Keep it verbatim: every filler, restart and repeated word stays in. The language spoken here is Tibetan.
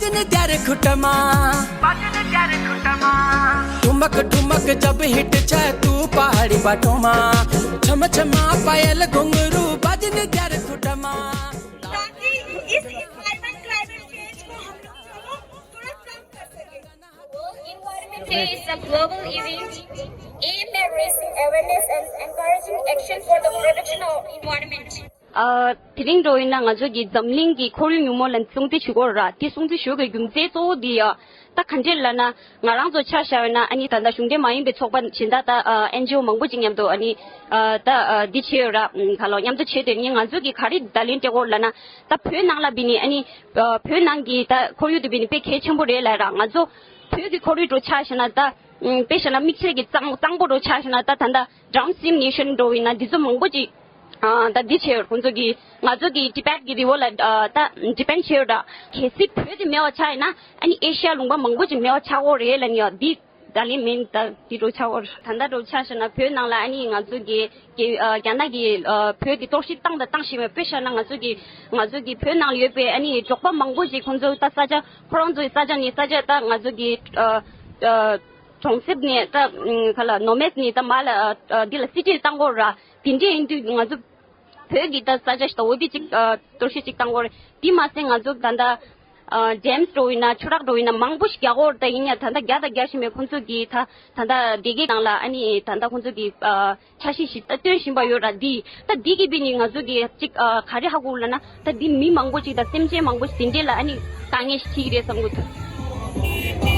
बाजने प्यारे खुटमा, बाजने प्यारे खुटमा। ठुमक ठुमक जब हिट छे तू पहाड़ी बाटोमा, छम छमा पायल घुंघरू बाजने प्यारे खुटमा। ताकि इस एनवायरमेंट क्लाइमेट चेंज को हम लोग चलो थोड़ा कम कर सके। World Environment Day is a global event aimed at raising awareness and encouraging action for the protection of environment. ཨ། དེ་རིང་འགྲོ་ཡིན་ན་ང་ཚོ་གི་འཛམ་གླིང་གི་ཁོར་ཡུག་ཉིན་མོ་ལ་སྲུང་བརྩི་ཞུ་དགོས་ར། དེ་སྲུང་བརྩི་ཞུ་དགོས་རྒྱུ་མཚན་གཙོ་བོ་དེ་ཡ། ད་ག་འདྲས་ལབ་ན་ང་རང་ཚོ་ཆ་བཞག་ཡོད་ན་ཨ་ནི་ད་ལྟ་གཞུང་འབྲེལ་མ་ཡིན་པའི་ཚོགས་པ་གཞན་དག་ད་ཨེན་ཇི་ཨོ་མང་པོ་ཅིག་མཉམ་དུ་ཨ་ནི་ད་འདི་བྱས་ཡོད་ར། ག་ལོ་མཉམ་དུ་བྱས་དེ་ནི་ང་ཚོ་གི་ག་རེ་བརྡ་ལན་སྤྲད་དགོས་ལབ་ན། ད་བོད་ནང་ལ་བི་ནི་ཨ་ནི་བོད་ནང་གི་ད་ཁོར་ཡུག་དེ་བི་ནི་དཔེ་གལ་ཆེན་པོ་རེད་ལབ་ར། ང་ཚོ་བོད་ཀྱི་ཁོར་ཡུག་འགྲོ་ཆ་བཞག་ན་ད་དཔེ་བཞག་ན་དམིགས་བསལ་གྱི་གཙང་གཙང་པོ་འགྲོ་ཆ་བཞག་ན་ད་ད་ད་ཌའུན་སི་ཊི་རིམ་ནེ་ཤན་འགྲོ་ཡིན་ན་འདི་ཚོ་མང་པོ་ཅིག་ཨ། ད་འདི་བྱས་ཡོད། ཁོང་ཚོ་གི་ང་ཚོ་གི་ཊི་བེཊ་གི་རི་བར་ལ་ཨ། ད་ཌི་པེན་ཌི་བྱས་ཡོད་ར། གལ་སྲིད་བོད་དེ་མེད་པ་ཆགས་ཡིན་ན་ཨ་ནི་ཨེ་ཤི་ཡ་ལུང་པ་མང་པོ་ཅིག་མེད་པ་ཆགས་ཀྱི་ཡོད་རེད་ལབ་ནི་ཡ། འདི་ད་ལན་མིན་ད་འདི་འགྲོ་ཆགས་ཀྱི་ཡོད་ར། ད་ལྟ་འགྲོ་ཆ་བཞག་ན་བོད་ནང་ལ་ཨ་ནི་ང་ཚོ་གི་གི་ཨ། རྒྱ་ནག་གི་ཨ། བོད་ཀྱི་གཏོར་བཤིག་བཏང་དང་བཏང་བཞིན་པའི་དཔེ་བཞག་ན་ང་ཚོ་གི་ང་ཚོ་གི་བོད་ནང་ལ་ཡོད་པའི་ཨ་ནི་འབྲོག་པ་མང་པོ་ཅིག་ཁོང་ཚོ་ད་ས་ཆ་ཁོ་རང་ཚོའི་ས་ཆ་ནས་ས་ཆ་ད་ང་ཚོ་གི་ཨ། ཨ། གྲོང་གསེབ་ནས་ད་ག་ལ་ནོ་མེཌ་ནས་ད་མར་ལ་ཨ། འདི་ལ་སི་ཊི་ལ་བཏང་དགོས་ར། དེ་འདྲས་ཡིན་དུས་ང་ཚོ་བོད་ཀྱི་ད་ས་ཆ་ཞིག་ད་འོ་དེ་ཅིག་ཨ། གཏོར་བཤིག་ཅིག་བཏང་དགོས་རེད། དེ་མ་ཟད་ང་ཚོ་ད་ལྟ་ཨ། ཌེམ་འགྲོ་ཡིན་ན་ཆུ་རགས་འགྲོ་ཡིན་ན་མང་པོ་ཞིག་རྒྱག་དགོས་རེད། ད་ཡིན་ཡང་ད་ལྟ་རྒྱག་ད་རྒྱག་བཞིན་པའི་ཁོང་ཚོ་གིས་ད་ད་ལྟ་སྡེ་དགེ་ནང་ལ་ཨ་ནི་ད་ལྟ་ཁོང་ཚོ་གིས་ཨ། འཆར་གཞི་ཞིག་ད་བཏོན་བཞིན་པ་ཡོད་ར། འདི་ད་འདི་གིས་བི་ནི་ང་ཚོ་གིས་ཅིག་ཨ། ག་རེ་ཧ་གོ་ལབ་ན་ད་འདི་མི་མང་པོ་ཅིག་དང་སེམས་ཅན་མང་པོ་ཞིག་དེ་འདྲས་ལ་ཨ་ནི་དཀའ་ངལ་ཞིག་འཕྲད་ཀྱི་རེད་བསམ་གྱི་འདུག